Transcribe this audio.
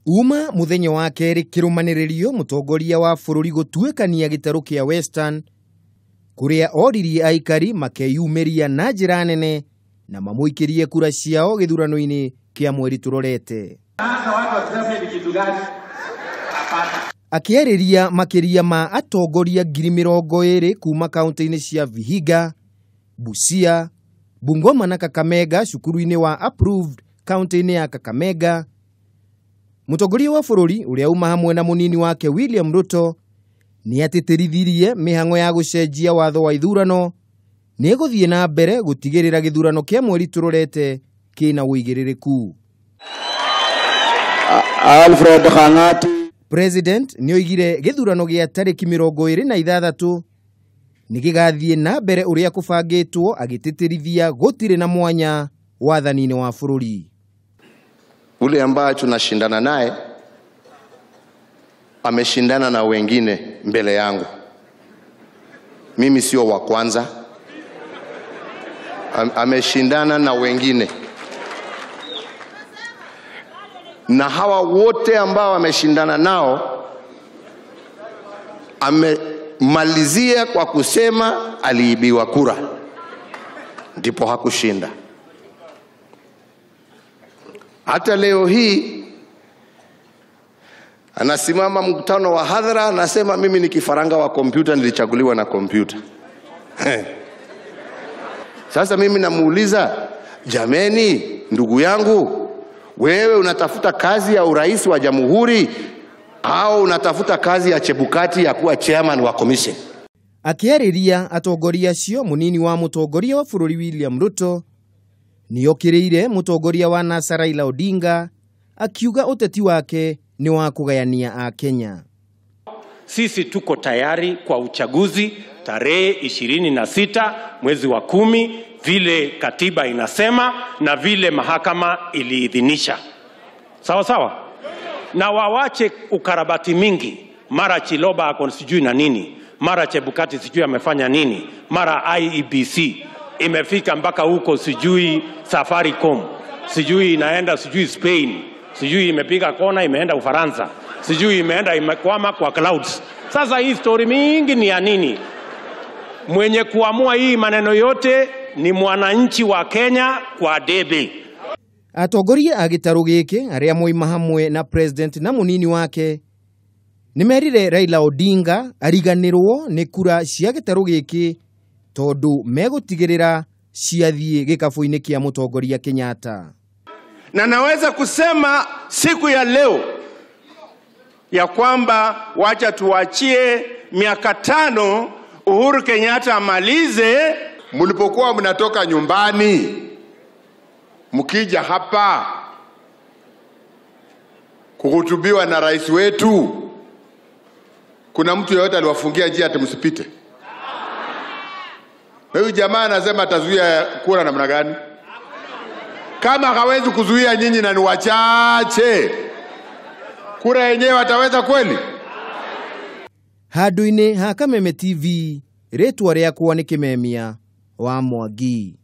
Uma muthenya wa kerĩ kĩrũmanĩrĩrio mũtongoria wa bũrũri gũtuĩkania gĩtarũ kĩa Western kũrĩa oririe aikari makeyumĩria na njĩra nene na mamũikĩrie kura ciao gĩthurano-inĩ kĩa mweri tũrorete. Akĩarĩria makĩria ma atongoria 20,000 kuma kaunti-inĩ cia Vihiga, Busia, Bungoma na Kakamega cukuru-inĩ wa Approved kaunti-inĩ ya Kakamega. Mũtongoria wa bũrũri ũrĩa uma hamwe na mũnini wake William Ruto nĩ atĩtĩrithirie mĩhang'o ya gũcenjia watho wa ithurano nĩ ĩgũthiĩ na mbere gũtigĩrĩra gĩthurano kĩa mweri tũrorete kĩna ũigĩrĩrĩku. Alfred Khangati. President nĩ oigire gĩthurano gĩa tarĩki 26 nĩ gĩgathiĩ na mbere ũrĩa kũbangĩtwo, agĩtĩtĩrithia gũtirĩ na mwanya wathani-inĩ wa bũrũri. Ule ambaye tunashindana naye ameshindana na wengine mbele yangu. Mimi sio wa kwanza. Ameshindana na wengine. Na hawa wote ambao ameshindana nao amemalizia kwa kusema aliibiwa kura. Ndipo hakushinda. Hata leo hii anasimama mkutano wa hadhara anasema mimi ni kifaranga wa kompyuta, nilichaguliwa na kompyuta. Sasa mimi namuuliza, jameni, ndugu yangu, wewe unatafuta kazi ya urais wa jamhuri au unatafuta kazi ya Chebukati ya kuwa chairman wa commission? Akĩarĩria atongoria acio, mũnini wa mũtongoria wa bũrũri William Ruto nĩokĩrĩire mũtongoria wa NASA Raila Odinga akiuga ũteti wake ni wa kugayania a Kenya. Sisi tuko tayari kwa uchaguzi tarehe 26 mwezi wa 10 vile katiba inasema na vile mahakama iliidhinisha. Sawa sawa? Na wawache ukarabati mingi, mara Chiloba ako sijui na nini, mara Chebukati sijui amefanya nini, mara IEBC imefika mpaka huko sijui Safaricom, sijui inaenda sijui Spain, sijui imepiga kona imeenda Ufaransa, sijui imeenda imekwama kwa clouds. Sasa hii story mingi ni ya nini? Mwenye kuamua hii maneno yote ni mwananchi wa Kenya kwa debe. Atongoria a gĩtarũ gĩkĩ arĩa moima hamwe na president na mũnini wake nĩmerire Raila Odinga ariganĩrwo nĩ kura cia gĩtarũ gĩkĩ tondũ megũtigĩrĩra ciathiĩ gĩkabũ-inĩ kĩa mũtongoria Kenyatta. Na naweza kusema siku ya leo ya kwamba wacha tuachie miaka 5 Uhuru Kenyatta amalize. Mlipokuwa mnatoka nyumbani mkija hapa kuhutubiwa na rais wetu, kuna mtu yeyote aliwafungia njia ati msipite? Na huyu jamaa anasema atazuia kura namna gani? Kama hawezi kuzuia nyinyi na ni wachache, kura yenyewe ataweza kweli? Handũ-inĩ ha Kameme TV, rĩtwa rĩakwa nĩ Kĩmemia wa Mwangi.